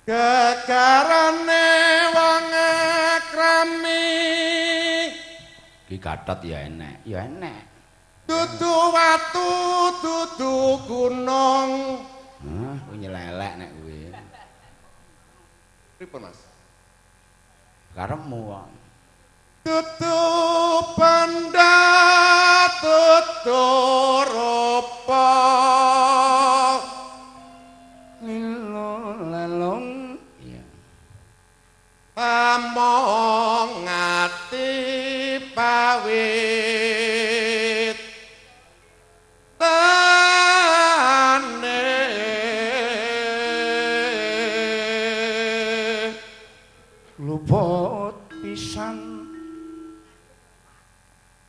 Gegarane wong akrami. Ki Gatot ya enek, ya enek. Dudu watu, dudu gunung. Hah, kuwi nyelelek nek kuwi. Pripun, Mas? Karepmu kok. Dudu banda, dudu rupa. Lilo lelong. Iya. Among ati pawit tane. Luput pisan.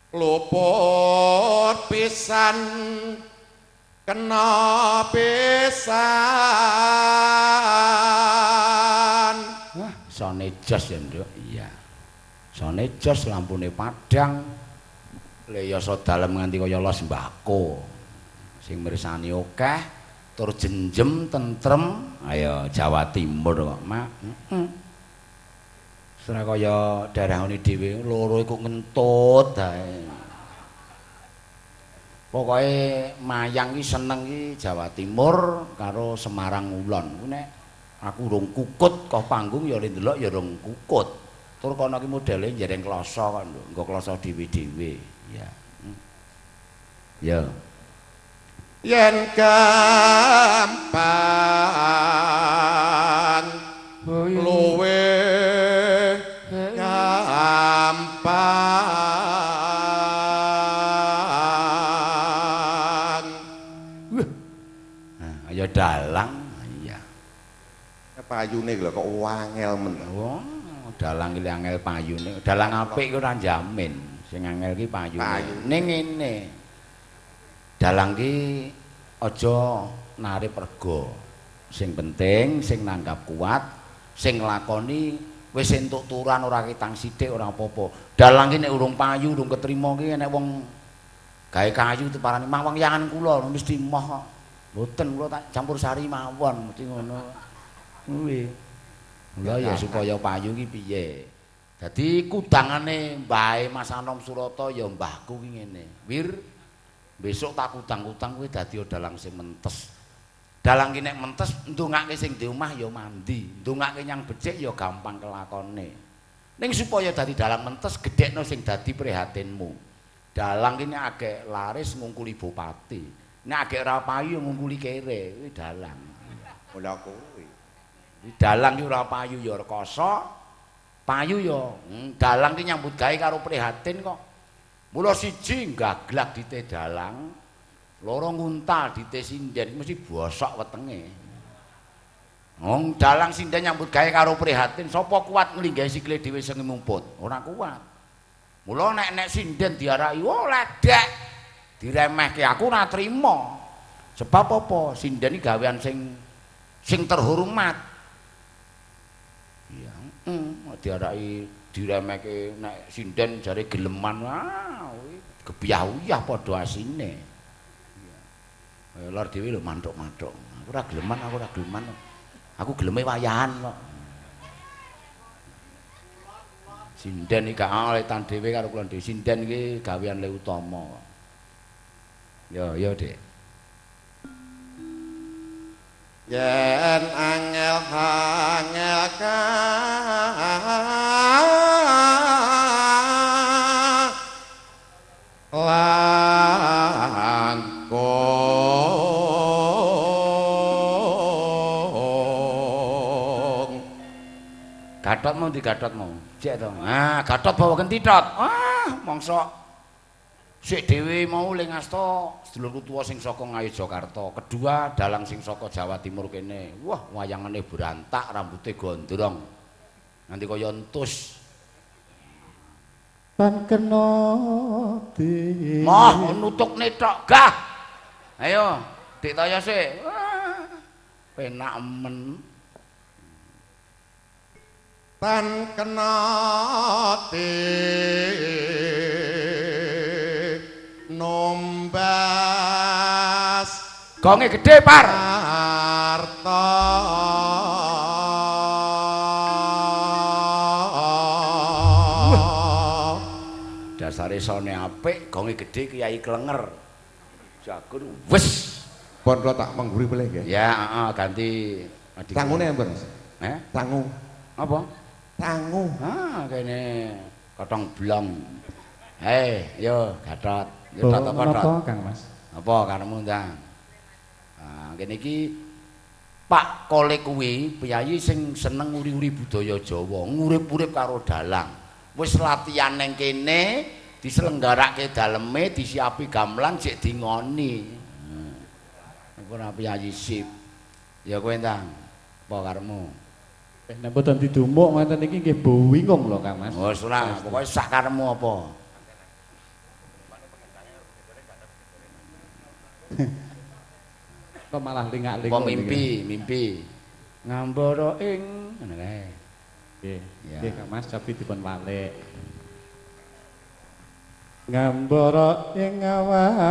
Luput pisan kena pisan. Wah, sone jos ya, Nduk. Iya. Sone jos lampune padhang. Le yasa dalem nganti kaya los mbako. Sing mirsani akeh, tur jenjem tentrem. Ayo Jawa Timur kok, Mak. Heeh. Ora kaya daerah ngene dhewe loro iku ngentut ae. Pokoke mayang ki seneng ki Jawa Timur karo Semarang Ulon. Ku nek aku urung kukut kok panggung ya le ndelok ya urung kukut. Tur kono ki modele njereng kloso kok, Nduk. Nggo kloso dhewe-dhewe. Ya. Ya. Yen gampang luwe gampang. Nah, ayo dalang. Iya. Payune lho kok wangel men. Wah, dalang iki angel payune. Dalang apik iku ora jamin. Sing angel ki payune. Ning ngene. Dalang ki aja narip rega. Sing penting sing nanggap kuat, sing nglakoni wis entuk turan ora ketang sithik ora apa-apa. Dalang ki nek urung payu, urung ketrima ki nek wong gawe kayu diparani mah wong yangan kula mesti moh kok. Mboten kula tak campur sari mawon mesti ngono. Kuwi. Mula ya supaya payu ki piye. Dadi kudangane mbahe Mas Anom Surata ya mbahku ki ngene. Wir, besok tak kudang-kudang kowe dadi dalang sing mentes. Dalang ki nek mentes ndongake sing di omah ya mandi, ndongake nyang becik ya gampang kelakone. Ning supaya dadi dalang mentes gedhekno sing dadi prihatinmu. Dalang ki nek agek laris ngungkuli bupati, nek agek ora payu ngungkuli kere, kuwi dalang. Mula kuwi. Dalang ki ora payu ya rekoso, payu ya dalang ki nyambut gawe karo prihatin kok. Mula siji gaglak dite dalang, loro nguntal dite sinden mesti bosok wetenge. Wong dalang sinden nyambut gawe karo prihatin, sapa kuat nglinggahi sikile dhewe sing ngumput? Ora kuat. Mula nek nek sinden diaraki, "Oh ledek." Diremehke aku ora trima. Sebab apa? Sinden iki gawean sing terhormat. Iya, diaraki diremehke nek sinden jare geleman, wah gebyah-uyah padha asine. Iya. Lor dhewe lho manthuk-manthuk. Aku ora geleman, aku ora geleman. Aku geleme wayahan kok. Sinden iki gak aletan dhewe karo kula dhewe. Sinden iki gawean le utama. Ya, ya, Dik. Yen angel angel ka langkung. Gatot mau di Gatot mau. Cek to. Ah, Gatot bawa kentitot. Ah, mongso sik dhewe mau le ngasta sedulurku tuwa sing saka Ngayogyakarta. Kedua dalang sing saka Jawa Timur kene. Wah, wayangane berantak, rambute gondrong. Nganti kaya entus. Pan kena di. Moh nutukne tok gah. Ayo, Dik Toyo sik. Wah, penak men. Tan kena di nombas Gonge gedhe, Par. Arta. Resone apik, gonge gedhe Kiai Klenger. Jago wis. Pon kula tak mengguri boleh nggih. Ya, heeh, ganti adik. Tangune ampun. Eh? Tangu. Apa? Tangu. Ah, kene kotong blong. Hei, yo Gatot. Yo Tot apa Tot? Napa Kang Mas? Apa karepmu ndang? Ah, kene iki Pak Kole kuwi piyayi sing seneng nguri-uri budaya Jawa, ngurip-urip karo dalang. Wis latihan ning kene, diselenggarake daleme, disiapi gamelan jek dingoni. Iku ora piyayi sip. Ya kowe ndang, apa karepmu? Nek mboten didumuk ngoten iki nggih bingung lho Kang Mas. Wis ora, pokoke sak karepmu apa? Kok malah lingak-linguk. Apa mimpi, mimpi. Ngambara ing ngono kae. Nggih. Nggih Kang Mas, cobi dipun walik. Ngambara ing awang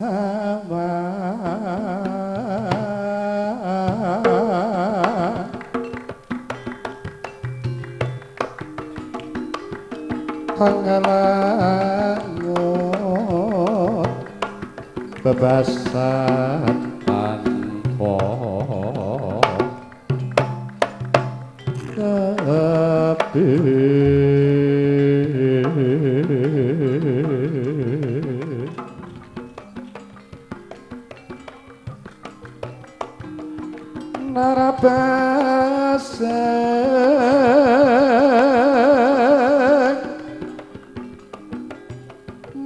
awang pangalangut bebasan tanpa tepi. Narabaseng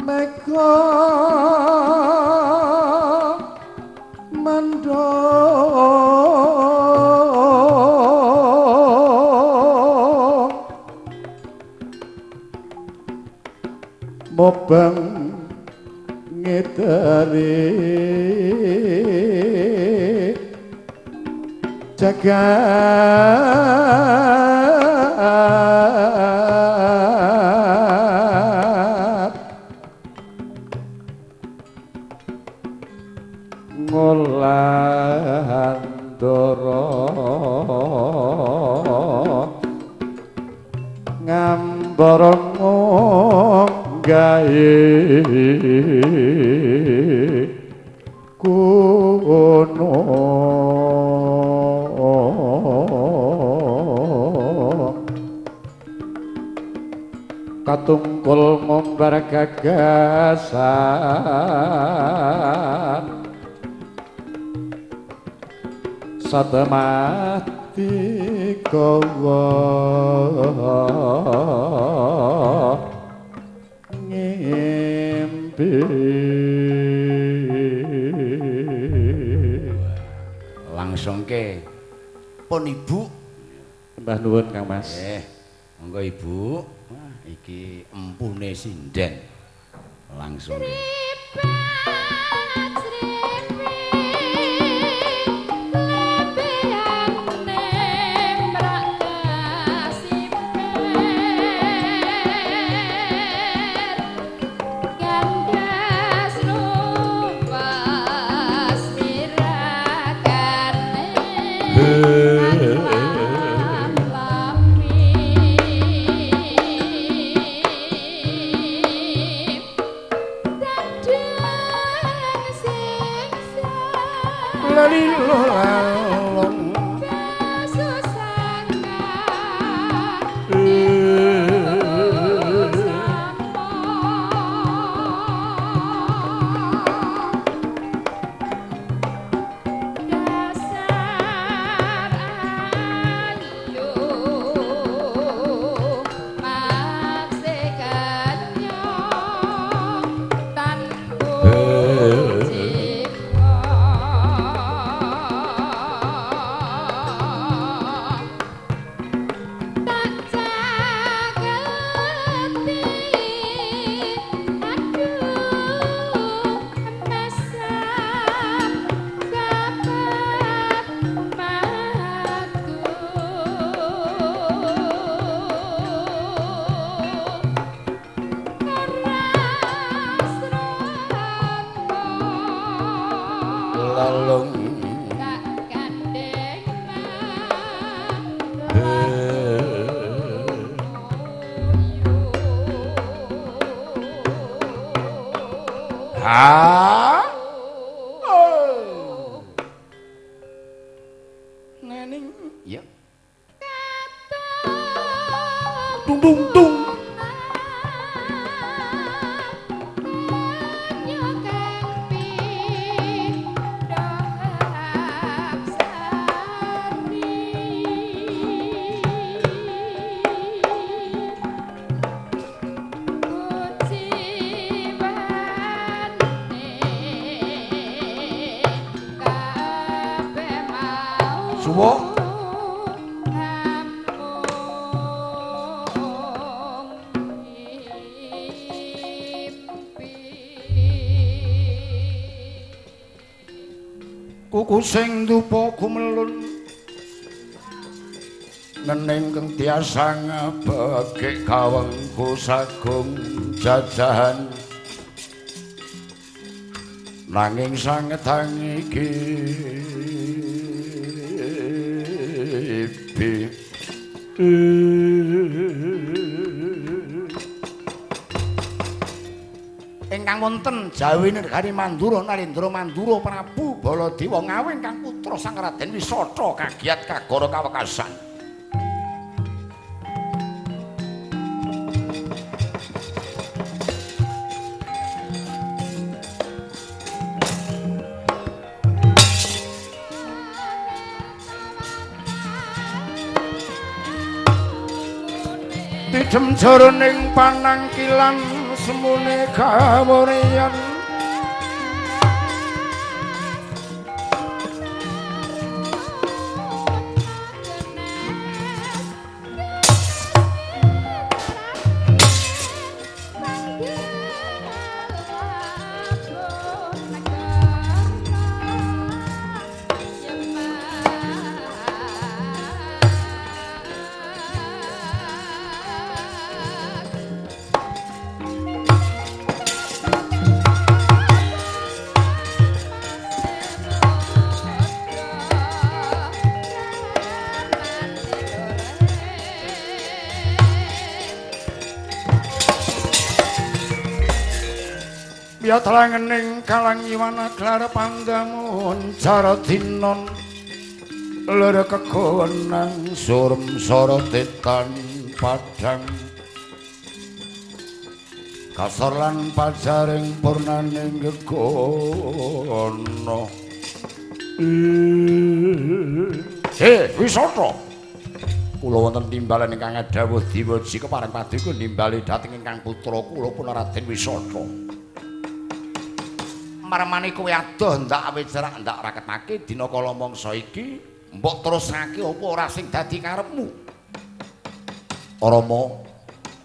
mega mendung mobeng ngedari jagat ngulandara ngambara nggae kuno. Katungkul ngumbar gagasan satemati gawa ngimpi. Langsung ke pun Ibu. Mbah nuwun Kang Mas. Monggo Ibu. Iki empune sinden langsung. Ha. Oh. Nening ya. Dung dung dung. Suwo. Kuku sing dupa gumelun nening kang tiasa ngabegik kawengku sagung jajahan nanging sanget iki ingkang wonten jawi negari Mandura Narendra Mandura Prabu Baladewa ngawin kang putra Sang Raden Wisata kagiyat kagara kawekasan. Tidem jroning panangkilan semune kawuryan Yatlangening kalang iwana glar pandamun caradinon lur kegonang surem sorotetan padang kasor lan pajaring purnaning gegono. He Wisata, kula wonten timbalan ingkang dawuh diweji kepareng paduka nimbali dhateng ingkang putra kula pun Raden Wisata. Marmane kowe adoh ndak awit cerak ndak raketake dina kala mangsa iki mbok terusake apa ora sing dadi karepmu. Rama,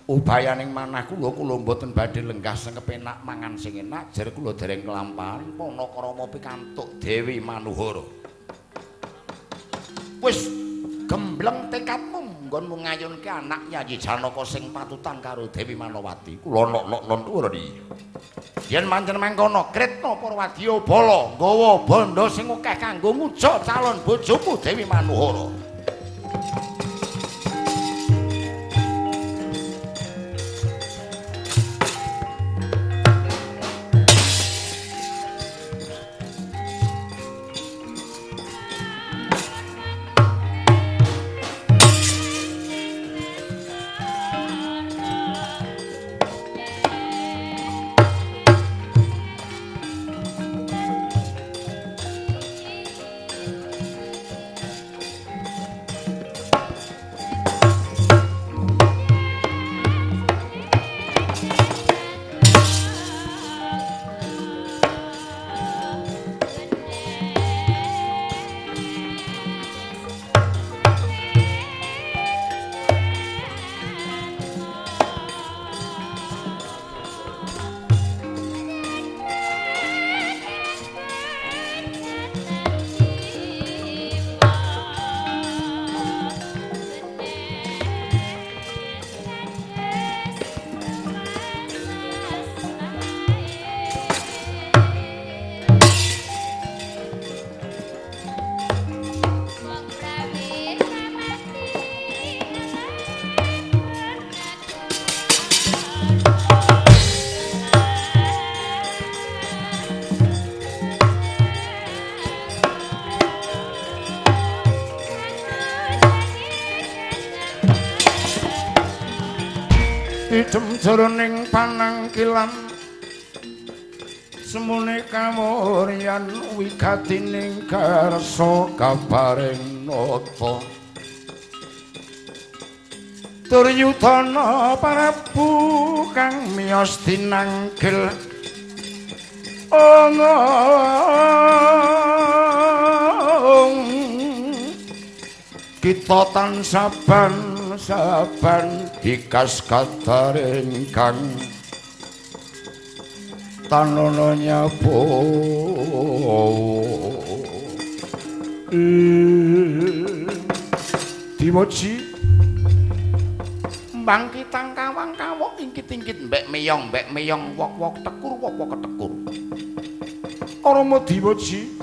ubayaning manah kula kula mboten badhe lenggah sing kepenak mangan sing enak jer kula dereng kelampahan panakrama pikantuk Dewi Manuhara. Wis gembleng tekadmu nggonmu ngayunke anak Yayi Janaka sing patutan karo Dewi Manowati. Kula nok-nok nuwun iki. Yen pancen mangkono Kretna Purwadya bala nggawa bandha sing akeh kanggo nguja calon bojomu Dewi Manuhara. Jroning panangkilan semune kawuryan wigatining karsa kabaring nata Duryudana Prabu kang miyos dinanggil kita tansah saban dikas kadaring kang tanono nyapo Dimoji bangkitang kawang kawok ingkit-ingkit mbek meyong wok-wok tekur wok-wok ketekur Rama Dimoji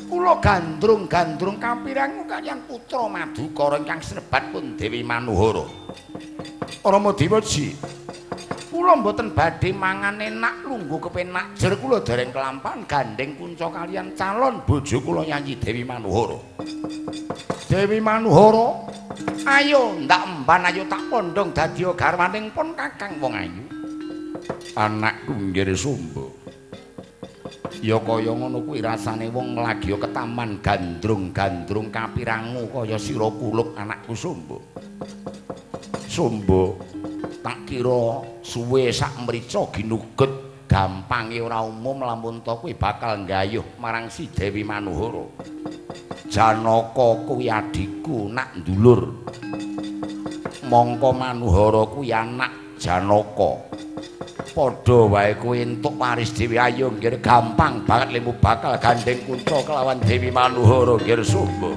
kula gandrung-gandrung kapirangu kaliyan putra Madukara ingkang sinebat pun Dewi Manuhara. Rama Dimoji kula mboten badhe mangan enak lungguh kepenak jer kula dereng kelampahan gandeng kunca kaliyan calon bojo kula Yayi Dewi Manuhara. Dewi Manuhara ayo ndak emban ayo tak pondhong dadi garwaning pun kakang wong ayu. Anakku nggih Sumba. Ya kaya ngono kuwi rasane wong lagi ketaman gandrung-gandrung kapirangu kaya sira kulup anakku Sumba. Sumba tak kira suwe sak mrica ginuget gampange ora umum lamun ta kuwi bakal nggayuh marang si Dewi Manuhara. Janaka kuwi adhiku nak ndulur. Mongko Manuhara kuwi anak Janaka. Padha wae kowe entuk waris dhewe ayo nggih gampang banget lemu bakal gandeng kunca kelawan Dewi Manuhara nggih Sumba.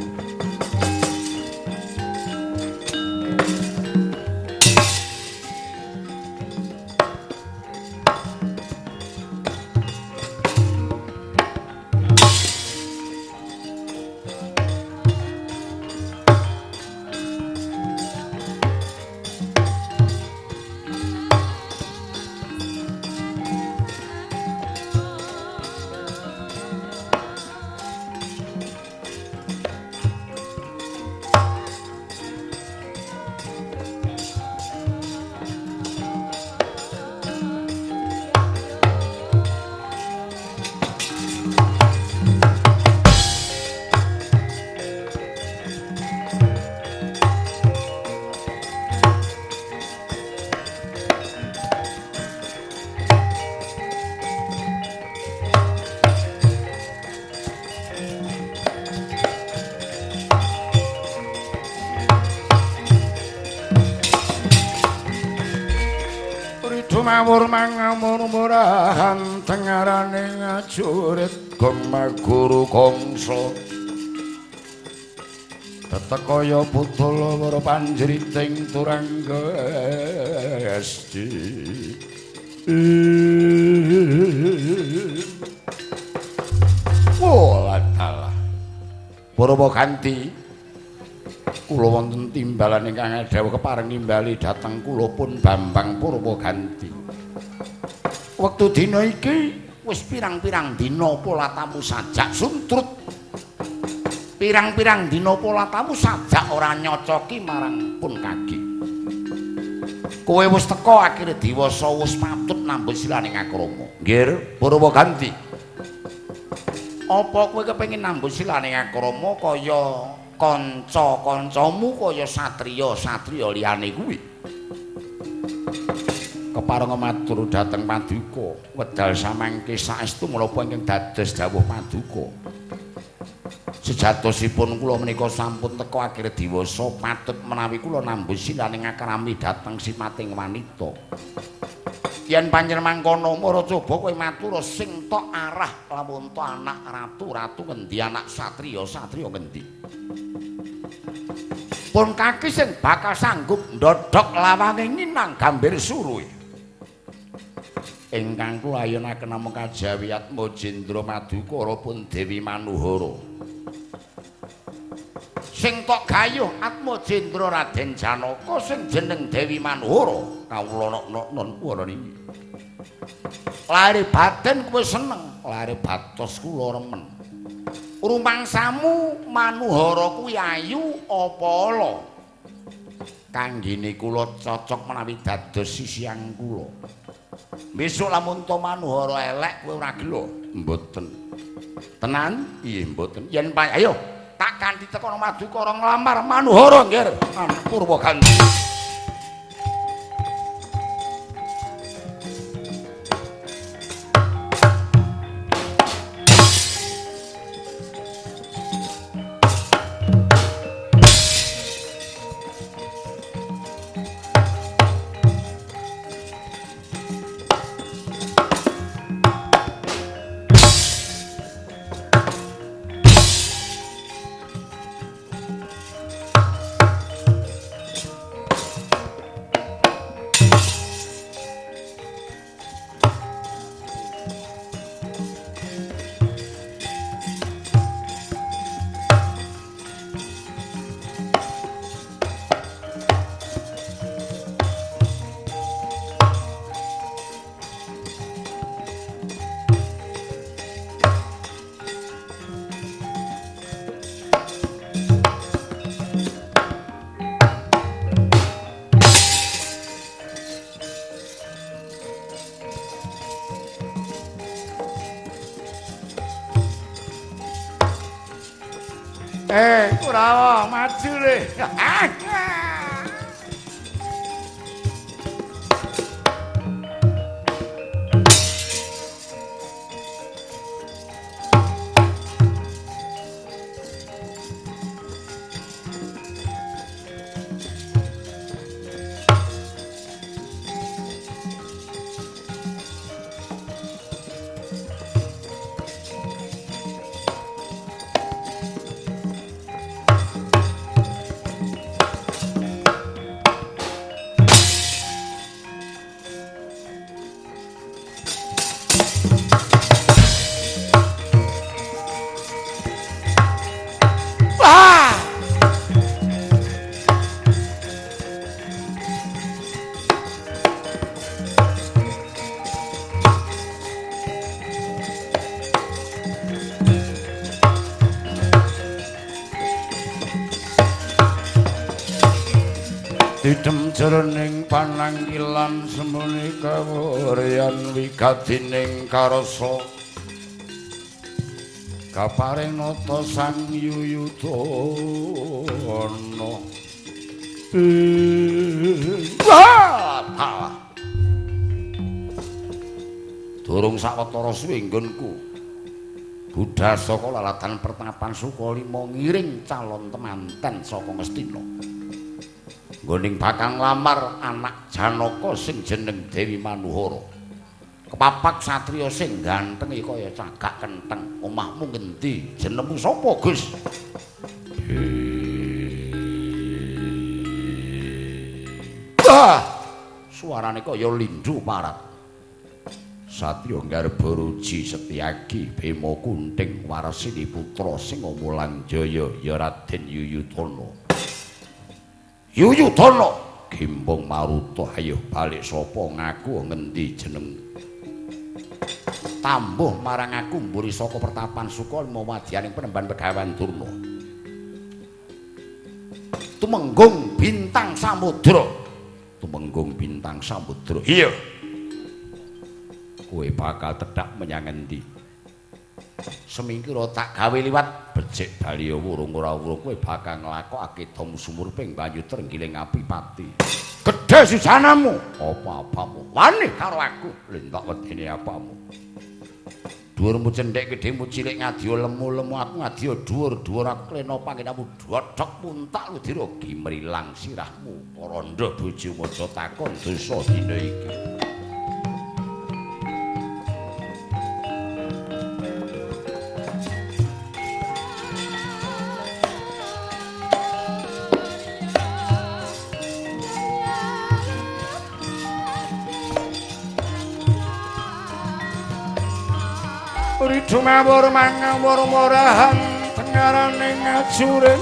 Mawur mangamur murahan tengarane ngajurit gong maguru kongso tetekaya putula wara panjriting turangga esti. Walatalah Purwa ganti kula wonten timbalan ingkang dawuh kepareng nimbali dhateng kula pun Bambang Purwaganti. Wektu dina iki wis pirang-pirang dina pola tamu sajak suntrut. Pirang-pirang dina pola tamu sajak ora nyocoki marang pun kaki. Kowe wis teka akhire diwasa wis patut nambut silaning akrama. Nggih, Purwaganti. Apa kowe kepengin nambut silaning akrama kaya kanca-kancamu kaya satriya-satriya liyane kuwi? Kepareng matur dhateng paduka, wedal samangke saestu menapa ingkang dados dawuh paduka. Sejatosipun kula menika sampun teka akhir diwasa patut menawi kula nambut silaning akrami dhateng sipating wanita. Yen panjenengan mangkono mara coba kowe matur sing tok arah lamun to anak ratu-ratu ngendi anak satriya-satriya ngendi. Pun kaki sing bakal sanggup ndodhok lawange nginang gambir suruhe. Ingkang kula ayunaken namung kajawi Atmajendra Madukara pun Dewi Manuhara. Sing tok gayuh Atmajendra Raden Janaka sing jeneng Dewi Manuhara kawula nok-nok wana niki. Lare batin kowe seneng, lare batos kula remen. Rumangsamu Manuhara kuwi ayu apa ala? Kanggene kula cocok menawi dados sisihang kula. Besok lamun to Manuhara elek kowe ora gelo? Mboten. Tenan? Iya mboten. Yen ayo tak kanthi teko Madukara nglamar Manuhara nggih. Purwaganti. Kurawa maju le. Didem jroning panangkilan semene kawuryan wigadining karasa kaparing nata Sang Yuyudana. Durung sawetara suwe nggonku budhal saka lalatan pertapan Sukalima ngiring calon temanten saka Ngastina. Nggoning bakal nglamar anak Janaka sing jeneng Dewi Manuhara. Kepapak satriya sing gantenge kaya cagak kentheng. Omahmu ngendi? Jenengmu sapa, Gus? Wah, suarane kaya lindhu parat. Satriya Garba Ruji Setyaki Bima Kunting Warsini putra Singamulang Jaya ya Raden Yuyudana. Yuyudana Gembong Maruta ayo balik sapa ngaku ngendi jeneng tambuh marang aku mburi saka pertapan Sukalima wadyaning penemban Begawan Durna. Tumenggung Bintang Samudra. Tumenggung Bintang Samudra. Iya. Kowe bakal tedhak menyang endi? Semingkira tak gawe liwat becik bali wurung ora wurung kowe bakal nglakokake dom sumurping banyu trenggiling api pati. Gedhe sisanamu, apa-apamu wani karo aku, lentok wedene apamu. Dhuwurmu cendhek gedhemu cilik ngadya lemu-lemu aku ngadya dhuwur-dhuwur aku klena panggenamu dodhok puntak ludira gimrilang sirahmu. Karandha bojomu aja takon dosa dina iki. Dumawur mangawur morahan tengarane ngajure.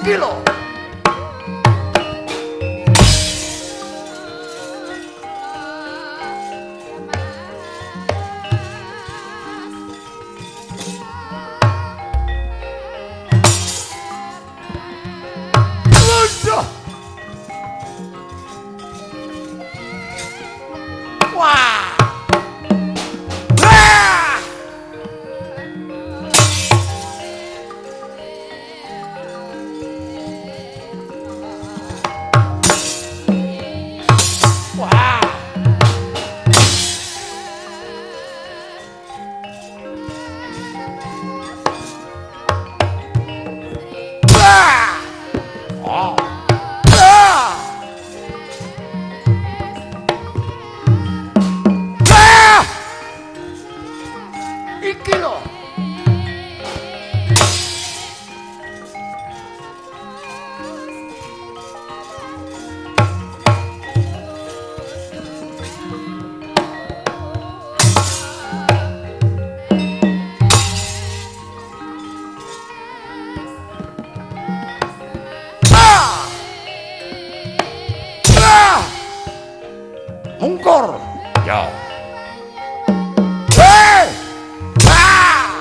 Iki lho. Waduh. Wah. Wah. Wah. Wah. Oh. Ah. Ah. Iki lho. Ah! Ah! Mungkur. Ya. Hei! Ah!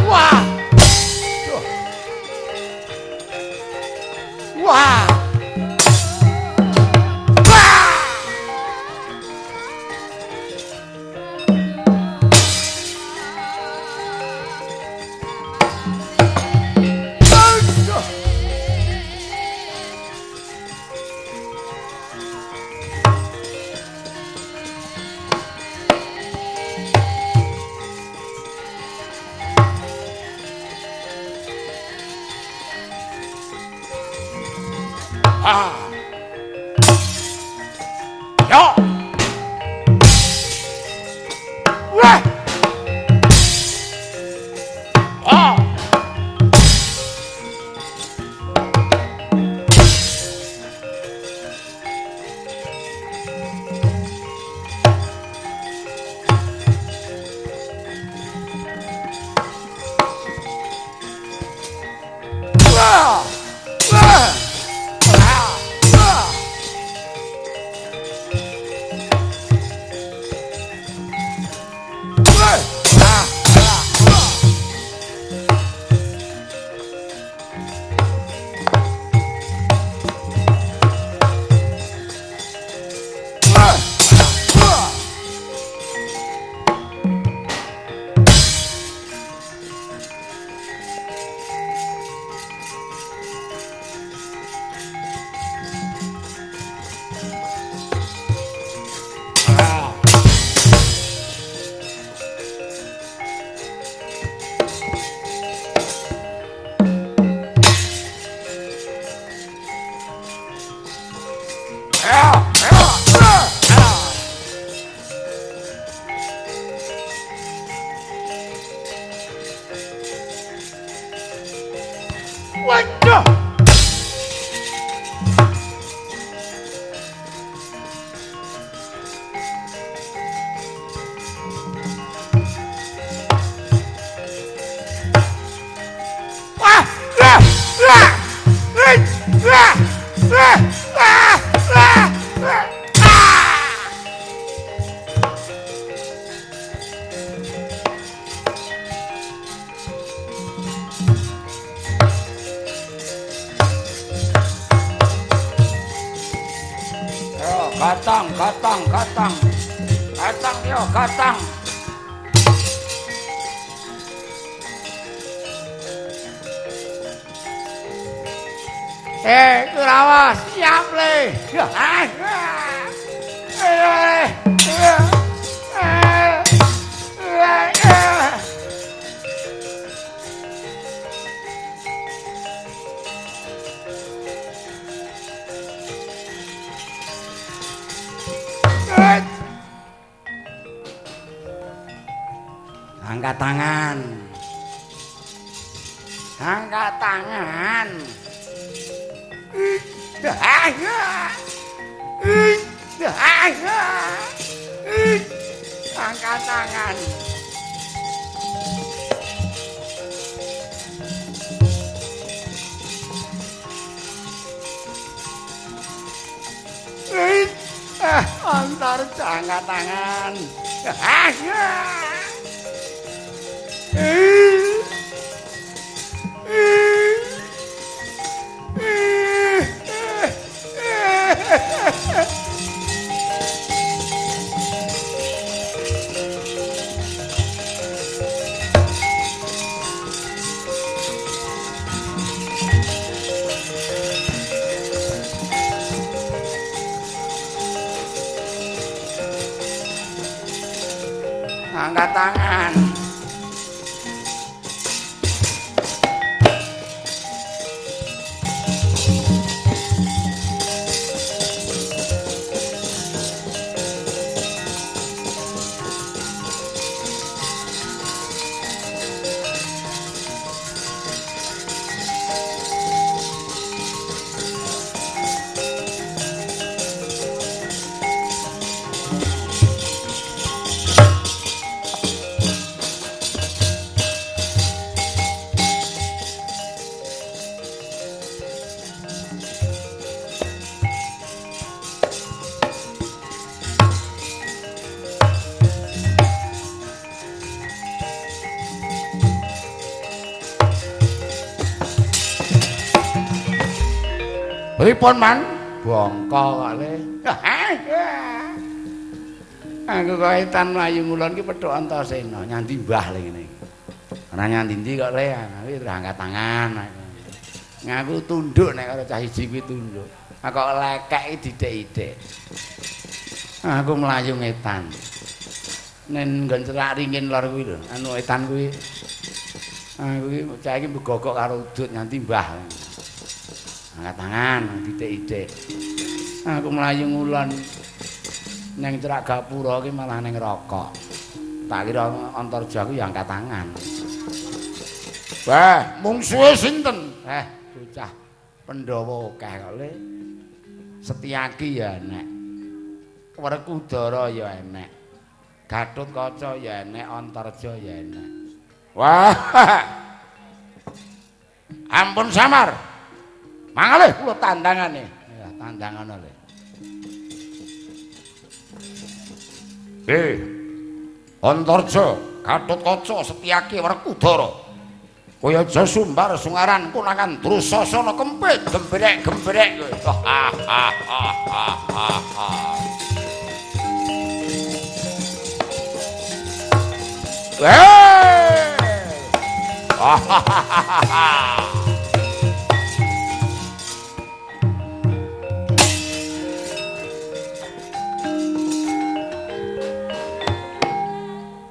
Wah! Duh. Wah! Wah! Aduh. Ah. Yo. Wah. Ah. Wah. Wah. Ah. Ah. Wah. Ah. Ah. Ah. Wah. Wah. Ah. Ah. Ah. Ah. Ah. Waduh. Wah. Ah. Ah. Eh. Ah. Ah. Ah. Ah. Ah. Yo, katang, katang, katang. Katang yo, katang. Eh, Kurawa, siap le. Ah, ah. Eh, eh, eh, eh, eh. Eh. Angkat tangan. Angkat tangan. Angkat tangan. Angkat tangan. Angkat tangan. Pripun man? Bongko kok le. Aku kok etan mlayu ngulon ki pethuk Antasena nyanti mbah le ngene iki. Ora nyanti ndi kok le, aku terus angkat tangan. Ngaku tunduk nek karo cah siji kuwi tunduk. Aku kok lekek iki dithik-ithik. Aku mlayu ngetan. Nen nggon cerak ringin lor kuwi lho, anu etan kuwi. Aku iki cah iki begogok karo udut nyanti mbah. Angkat tangan, dithik-ithik. Aku mlayu ngulon neng cerak gapura ki malah neng rokok. Tak kira Antarja ku ya angkat tangan. Wah, mungsuhe sinten? Bocah Pandhawa akeh kok le. Setyaki ya enek. Werkudara ya enek. Gatotkaca ya enek, Antarja ya enek. Wah. Ampun samar. Mangalih kula tandangane. Ya, tandangane le. Antarja, Gatotkaca, Setyaki, Werkudara. Kowe aja sumbar sungaran konangan Drusasana kempit gembrek-gembrek kowe.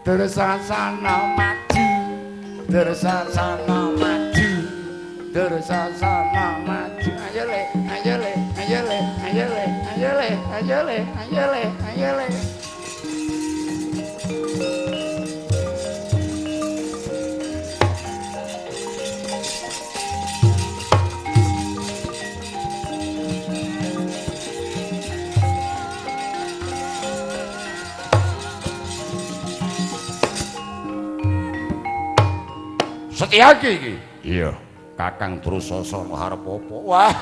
Drusasana maju, Drusasana maju, Drusasana maju. Ayo le, ayo le, ayo le, ayo le, ayo le, ayo le, ayo le, ayo le. Setyaki iki. Iya, Kakang Drusasana arep apa? Wah.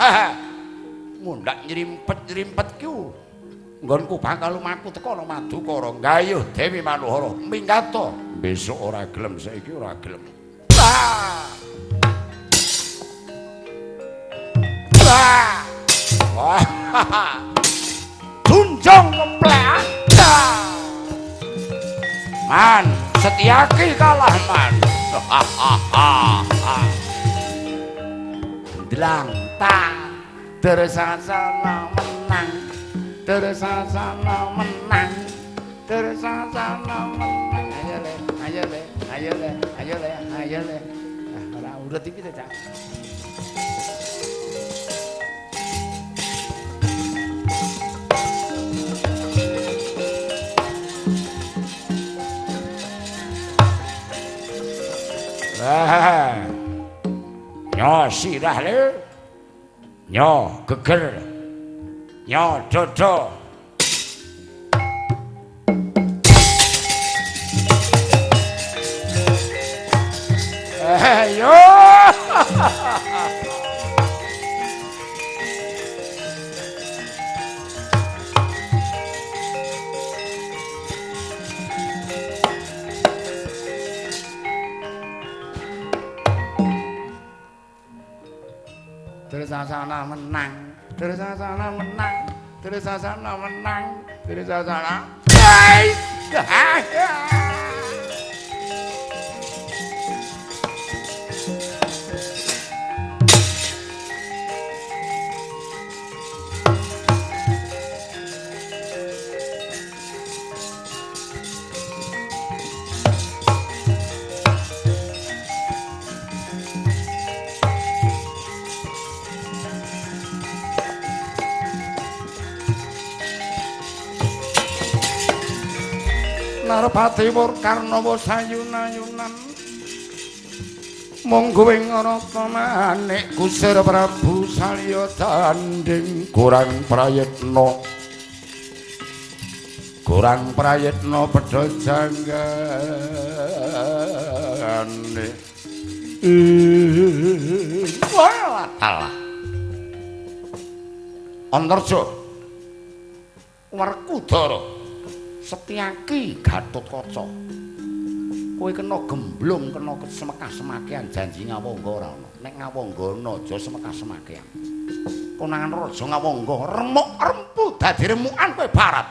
Mundhak nyrimpet-nyrimpet ku. Nggonku bakal lumaku teko ana Madukara nggayuh Dewi Manohara minggato. Besok ora gelem, saiki ora gelem. Wah. Tunjung keplek. Man, Setyaki kalah man. Dlang tang Drusasana menang, Drusasana menang, Drusasana menang. Ayo le, ayo le, ayo le, ayo le, ayo le. Ora urut iki to, Cak. Nyo sirah le, nyo geger, nyo dodo. Ayo. Dursasana menang. Dursasana menang. Dursasana menang. Dursasana. Narpati Karnawa sayun-ayunan monggo ing rata manik kusir Prabu Salya tanding kurang prayitna pedha janggane. Walah alah Antarja Werkudara Setyaki Gatotkaca kowe kena gemblung kena semekah-semakean janji ngawangga ora ana nek ngawangga aja semekah-semakean konangan raja ngawangga remuk rempu dadi remukan kowe barat.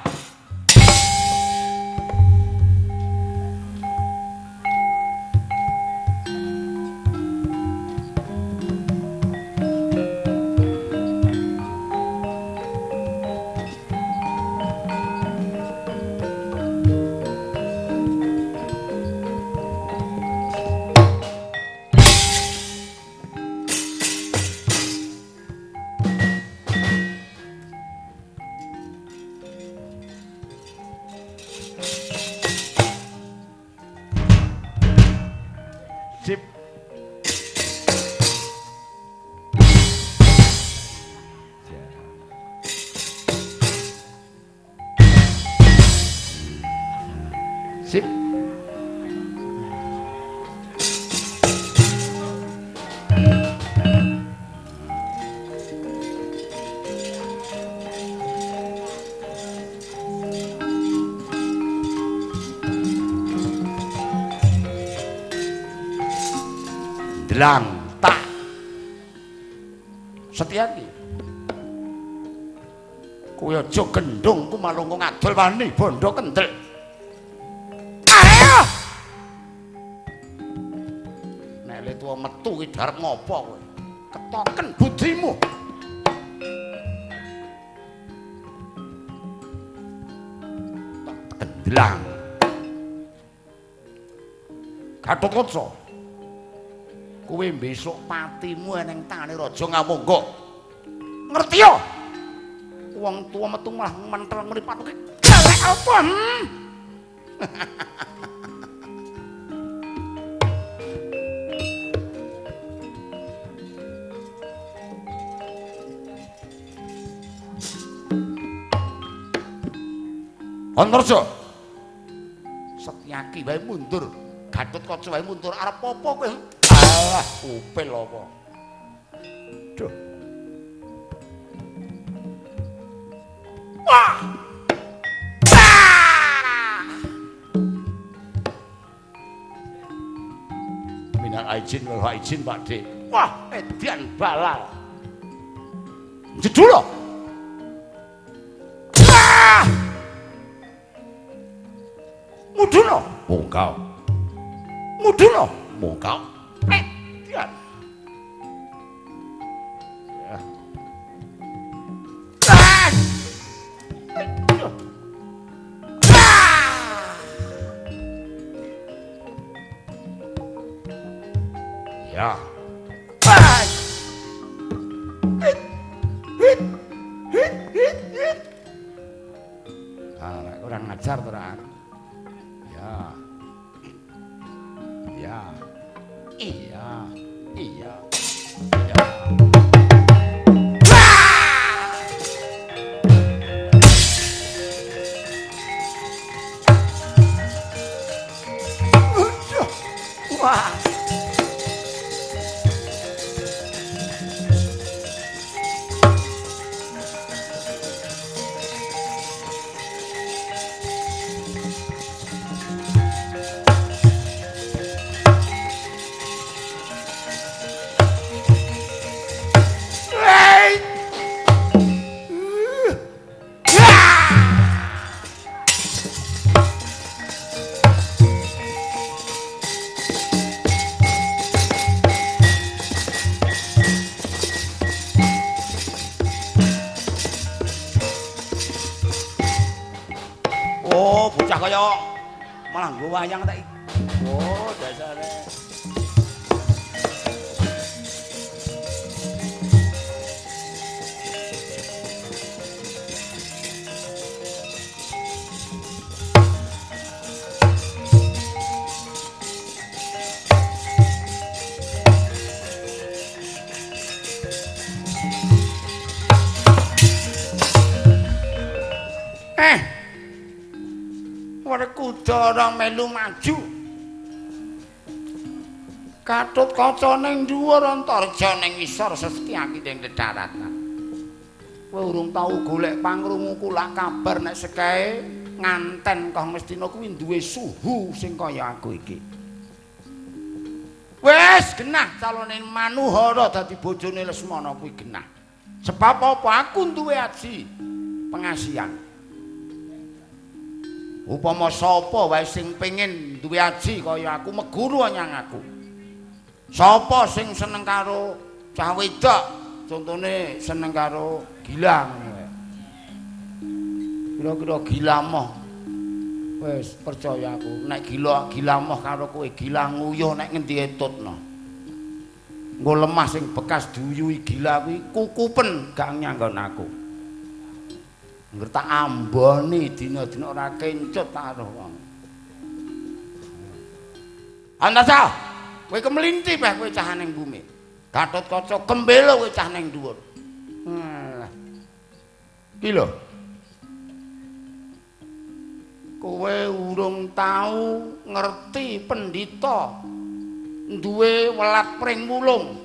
Sip. Delang tak Setyaki kowe aja gendhong ku malungkung adol wani bondo kendel. Nek le tuwa metu ki arep ngopo kowe? Ketoken budimu. Tak kendelang. Gatotkaca. Kowe besok patimu ning tangane Raja Ngawangga. Ngerti ya? Wong tuwa metu malah mentel mripat ki. Galek apa? Antarja. Setyaki wae mundur, Gatotkaca wae mundur, arep apa kowe? Alah, upil apa? Duh. Wah. Minal aijin wal haijin Pak Dik. Wah, edan balal. Jedul. Ah! Muduna, mongkau. Muduna, mongkau. Edan. Ya. Ah! Ya. Ah! Hit. Hit. Hit. Hit. Hit. Ah, kurang ajar to, Rak. Ya. Ya. Iya. Iya. Ya. Wah. Nganggo wayang tak. Oh, dasare. Werkudara melu maju. Katut kaca ning dhuwur Antarja ning ngisor Setyaki ning dedaratan. Kowe urung tau golek pangrungu kulak kabar nek sekae nganten kang Ngastina kuwi duwe suhu sing kaya aku iki. Wis genah calone Manuhara dadi bojone Lesmana kuwi genah. Sebab apa aku duwe aji pengasihan. Upama sapa wae sing pengin duwe aji kaya aku meguru nyang aku. Sapa sing seneng karo cah wedok, contone seneng karo Gilang. Kira-kira gila moh. Wis percaya aku, nek gila gila moh karo kowe gila nguyuh nek ngendi etutno. Engko lemah sing bekas diuyuhi gila kuwi kukupen gak nyanggon aku. Ngger tak amboni dina-dina ora kencut tak roh wong. Antaca, kowe kemelinti peh kowe cah ning bumi. Gatotkaca kembelo kowe cah ning dhuwur. Alah. Iki lho. Kowe urung tau ngerti pendhita duwe welat pring wulung.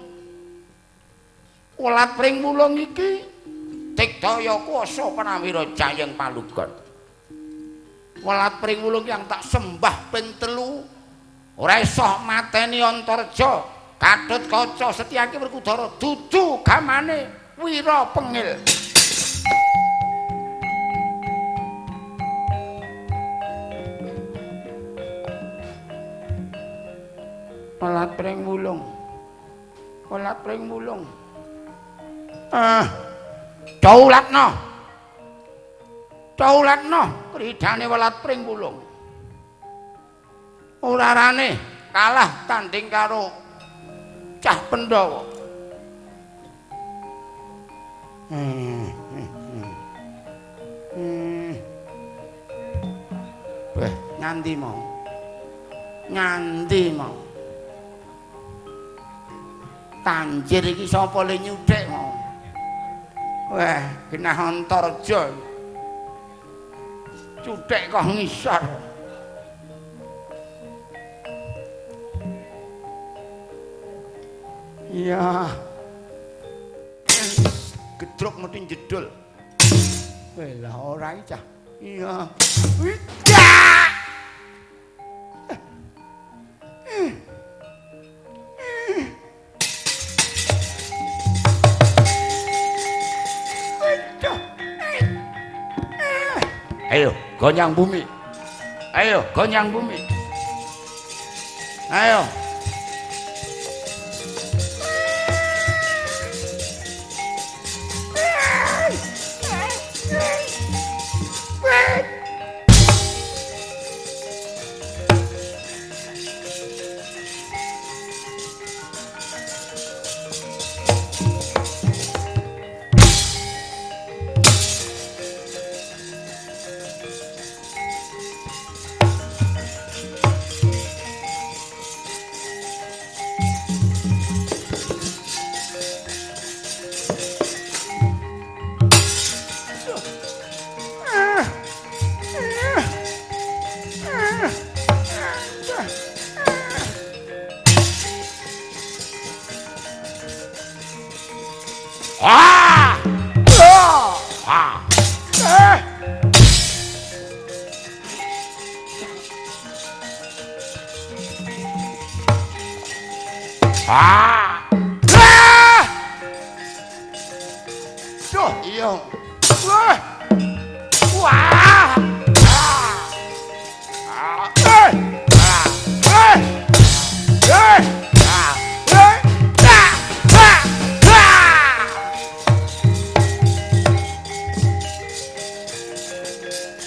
Welat pring wulung iki digdaya kuasa Pranawira Jayeng Palugon. Welat pring wulung yang tak sembah ping 3 ora iso mateni Antarja, Gatotkaca Setyaki Werkudara dudu gamane Wira Pengil. Welat pring wulung. Welat pring wulung. Ah. Daulatno. Daulatno kridane welat pring wulung. Ora rane kalah tanding karo cah Pandhawa. Weh, nganti mau. Nganti mau. Tanjir iki sapa le nyuthik mau? Wah, genah Antarja. Cuthik kok ngisor. Iya. Gedruk mesti jedul. Weh, lah ora iki cah. Iya. Ayo, gonyang bumi. Ayo, gonyang bumi. Ayo.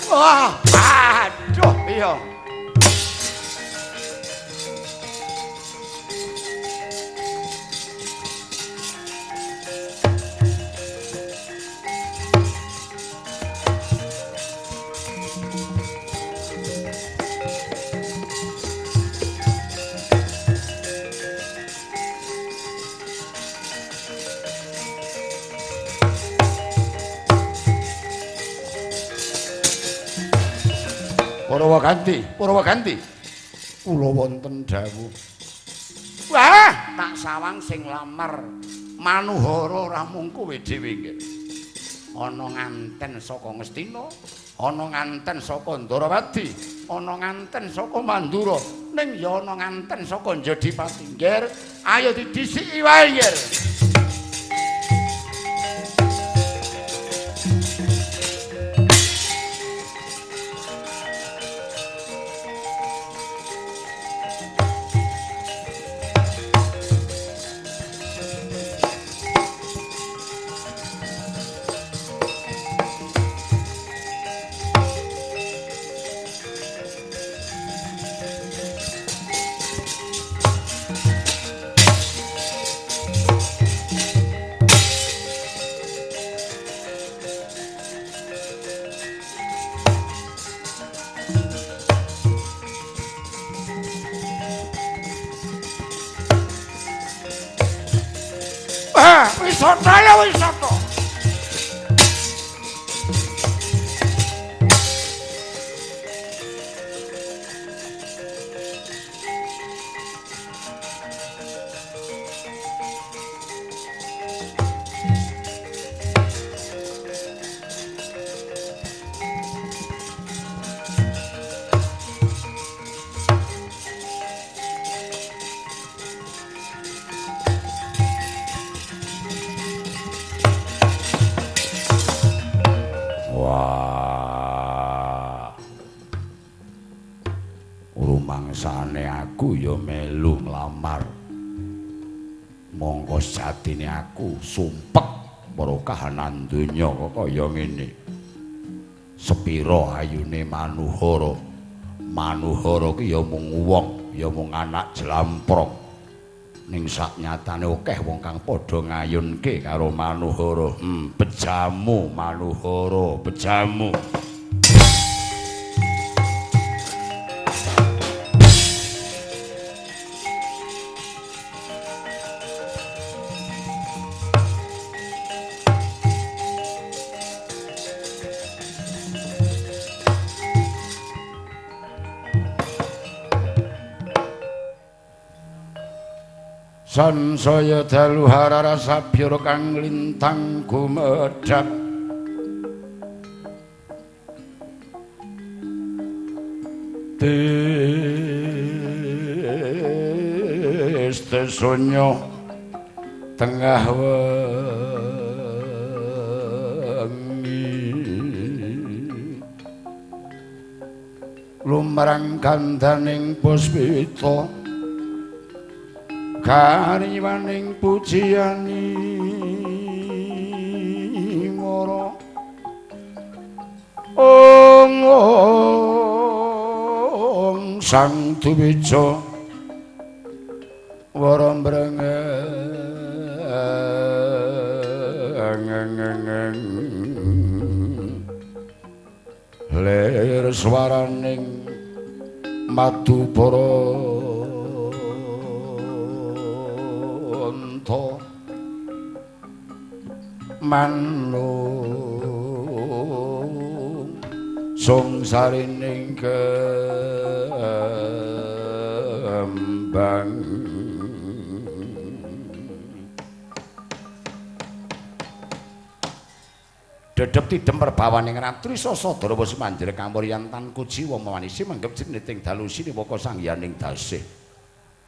Wah, aduh iya. Kurawa ganti, Kurawa ganti. Kula wonten dawuh. Wah, tak sawang sing lamar Manuhara ora mung kowe dhewe nggih. Ana nganten saka Ngastina, ana nganten saka Ndarawati, ana nganten saka Mandura, ning ya ana nganten saka Jodipati. Nggih, ayo didhisiki wae nggih. Wisata ya wisata. Rumangsane aku ya melu nglamar. Mongko sejatine aku sumpek para kahanan donya kok kaya ngene. Sepira ayune Manuhara. Manuhara ki ya mung wong, ya mung anak jlamprong. Ning saknyatane akeh wong kang padha ngayunke karo Manuhara. Bejamu Manuhara, bejamu. Sansaya dalu harara sabyara kang lintang gumedhap. Tiste sunyo tengah wengi lumrang gandaning puspita kariwaning pujiani mara ong ong sang duwija wara mbrengeng lir swaraning madubara manung sungsarining kembang. Dedep tidem perbawaning ratri sasa dara sumanjir kamuryan tan kujiwa mawanisi manggep jeniting dalu siniwaka sangyaning dasih.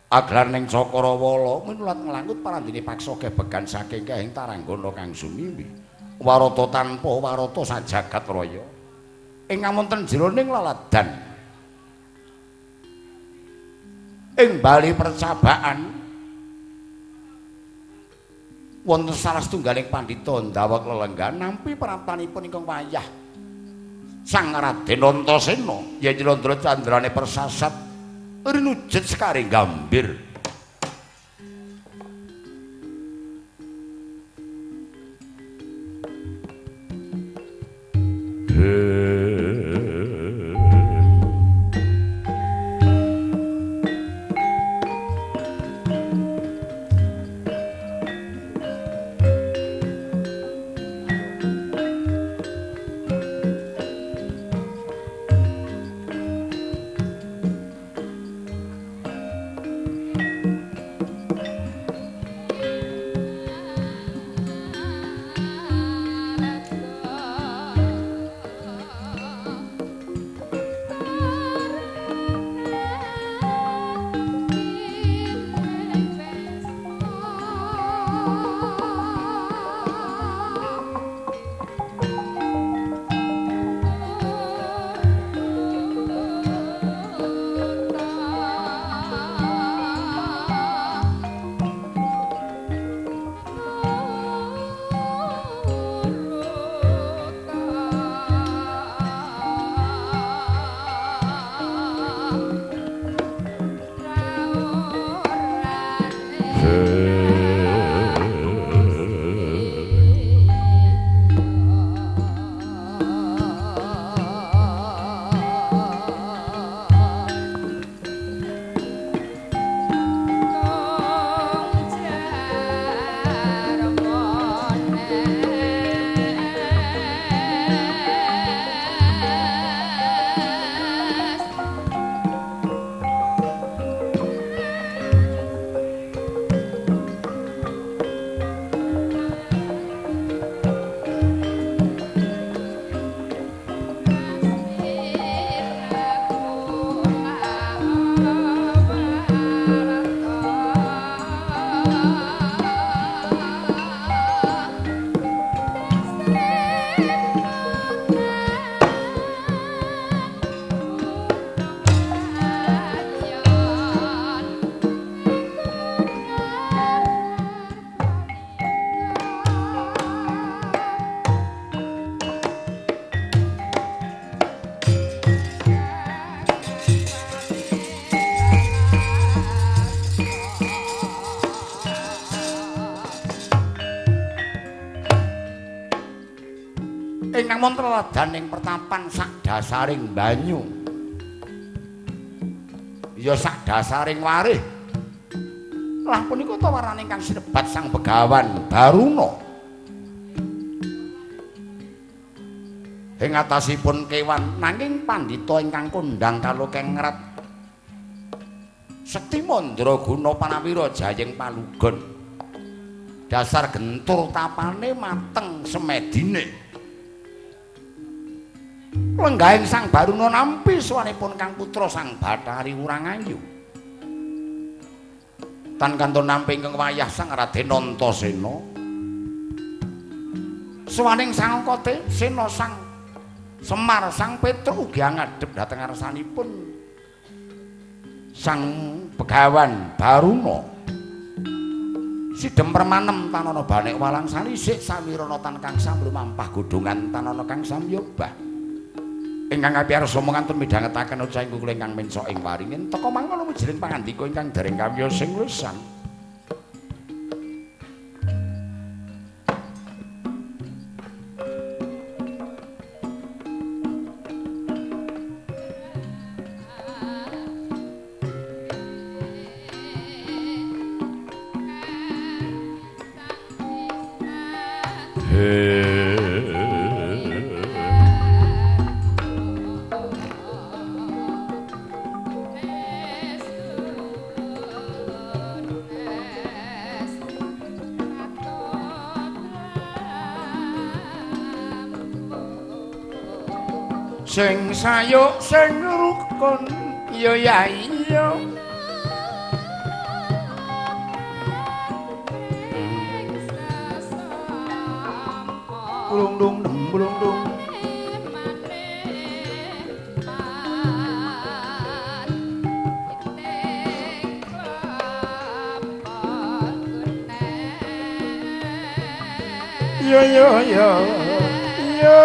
Aglar ning Cakrawala minulat nglangkut parandene paksa gebegan saking kehing taranggana kang sumiwi. Warata tanpa warata sajagat raya. Ing wonten jroning laladan. Ing bali percabaan wonten salah setunggaling pandhita ndawek lelenggan nampi praptanipun ingkang wayah Sang Raden Antasena yen Candra candrane persasat rinujet sekaring gambir. Ingkang wonten ladaning pertapan sak dasaring banyu. Ya sak dasaring warih. Lah punika tawarane ingkang sinebat Sang Begawan Baruna. Ing atasipun kewan nanging pandhita ingkang kondhang kalokengrat Sekti Mandraguna Panawira jayeng palugon. Dasar gentur tapane mateng semedine. Lenggahing Sang Baruna nampi sowanipun Kang Putra Sang Bathari Wurangayu. Tan kantun nampi ingkang wayah Sang Raden Antasena. Sowaning Sang Sena Sang Semar Sang Petruk ugi ngadhep dhateng ngarsanipun Sang Begawan Baruna. Sidhem permanem tanana banek walang salisik sawirana tan kang samlumampah godhongan tanana kang samyobah. Ingkang kapiyarsa mangantun midhangetaken ucahing kula ingkang mencok ing waringin teka mangkono wijiling pangandika ingkang dereng kawiyos sing lesan. Sing sayuk sing rukun ya ya iya. Blung dung blung dung. Yo yo yo yo.